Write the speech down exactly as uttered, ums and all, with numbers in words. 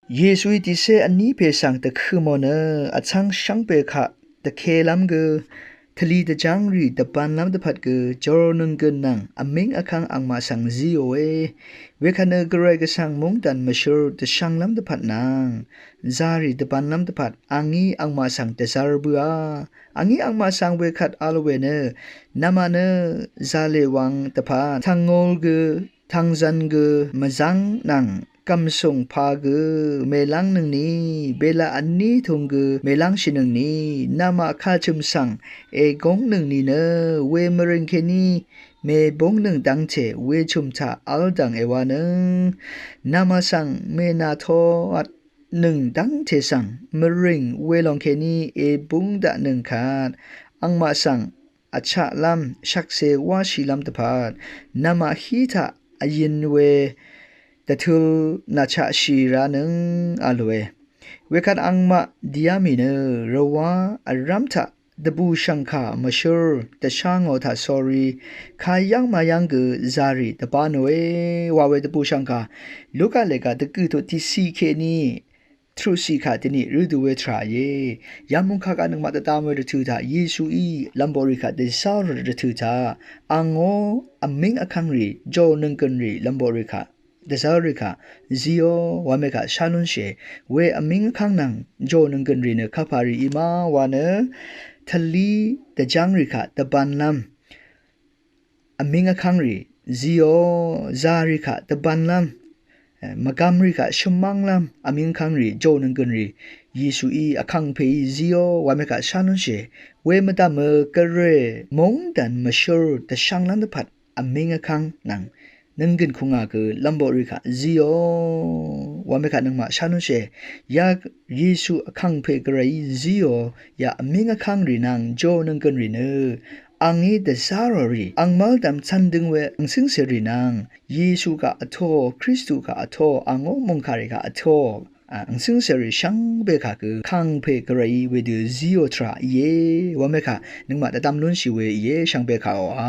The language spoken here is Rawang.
Yesuí tiqcé vní pè svng dvkø̄mò nø vchv́ng shvngbe kaq dvkelv́m gø tvlì dvjv́ngrì dvbānlv́m dvpvt gø jòrnøng gøn nvng vmíng vkv́ng angmaq svng zíòe. Wekvt nø gvray gvsvng móngdàn mvshǿr dvshv̄nglv́m dvpvt nvng zarì dvbānlv́m dvpvt angí angmaq svng dvzv́r bǿà. Angí angmaq svng wekvt v̄l we nø namaq nø zalè wang dvpvt tv̀ngol gø tv̀ngzv̄n gø mvzv́ng nvng gv̀msùng pa gø mèlv́ngnøngni belaq vní tūng gø mèlv́ngshìnøngni namaq kachø̀m svng ègóngnøngni nø we mvrìng kèní mèbúngnøng dv́ngte wechø̀m taq v́ldv̀ng èwānøng namaq svng mènàtoatnøng dv́ngte svng mvrìng welòng kèní èbúng daqnøng kvt angmaq svng vchaqlv́m shvkse wáshìlv́m dvpvt namaq hí taq vyøn we dvtøl nàchaqshì ránøng v̄l we. Wekvt angmaq dìá mì nø rvwá vrv́m taq dvbùshv̀ngkà mvshǿr dvshá ngò taq sórí kayv́ng mayv́ng gø zarì dvbānòe wa we dvbùshv̀ngkà Luka lèga dvgø̀ tut tiqciq kèní truqciq kaq dvniq rødø we tvrà íe. Yamungkà kaq nøngmaq dvdvm we rvtø̀ taq Yesuí lv̀mboqrì kaq dvzv́r rvtø̀ taq angó vmíng vkv́ngrì jònøng gø̀nrì lv̀mboqrì kaq dvzv́rrì kaq zíò wamè kaq shá lúnshìe. We vmíng vkv́ng nvng jònøng gø̀nrì nø kapàrì í ma wa nø tvlí dvjv́ngrì kaq dvbānlv́m vmíng vkv́ngrì zíò, zarì kaq dvbānlv́m mvgvmrì kaq shvmv́nglv́m vmíng vkv́ngrì jònøng gø̀nrì Yesuí vkàngpèí zíò wamè kaq shá lúnshìe. We mvdv̀mø gvray móngdàn mvshǿr dvshv̄nglv́m dvpvt vmíng vkv́ng nvng nønggø̀n kùngà gø lv̀mboqrì kaq zíò wamè kaq nøngmaq shá lúnshìe. Ya Yesu vkàngpè gvrayí zíò ya vmíng vkv́ngrì nvng jònøng gø̀nrì nø angí dvzáròrì angmv́l dv̀m cv̄n døng we angcǿngcèrì nvng Yesu kaq vtōò, Kristu kaq vtōò, angó mòngkàrì kaq vtōò, angcǿngcèrì shvngbe kaq gø vkàngpè gvrayí wedø zíò tvrà íe wamè kaq nøngmaq dvdvm lúnshì we íe shvngbe kaqò a.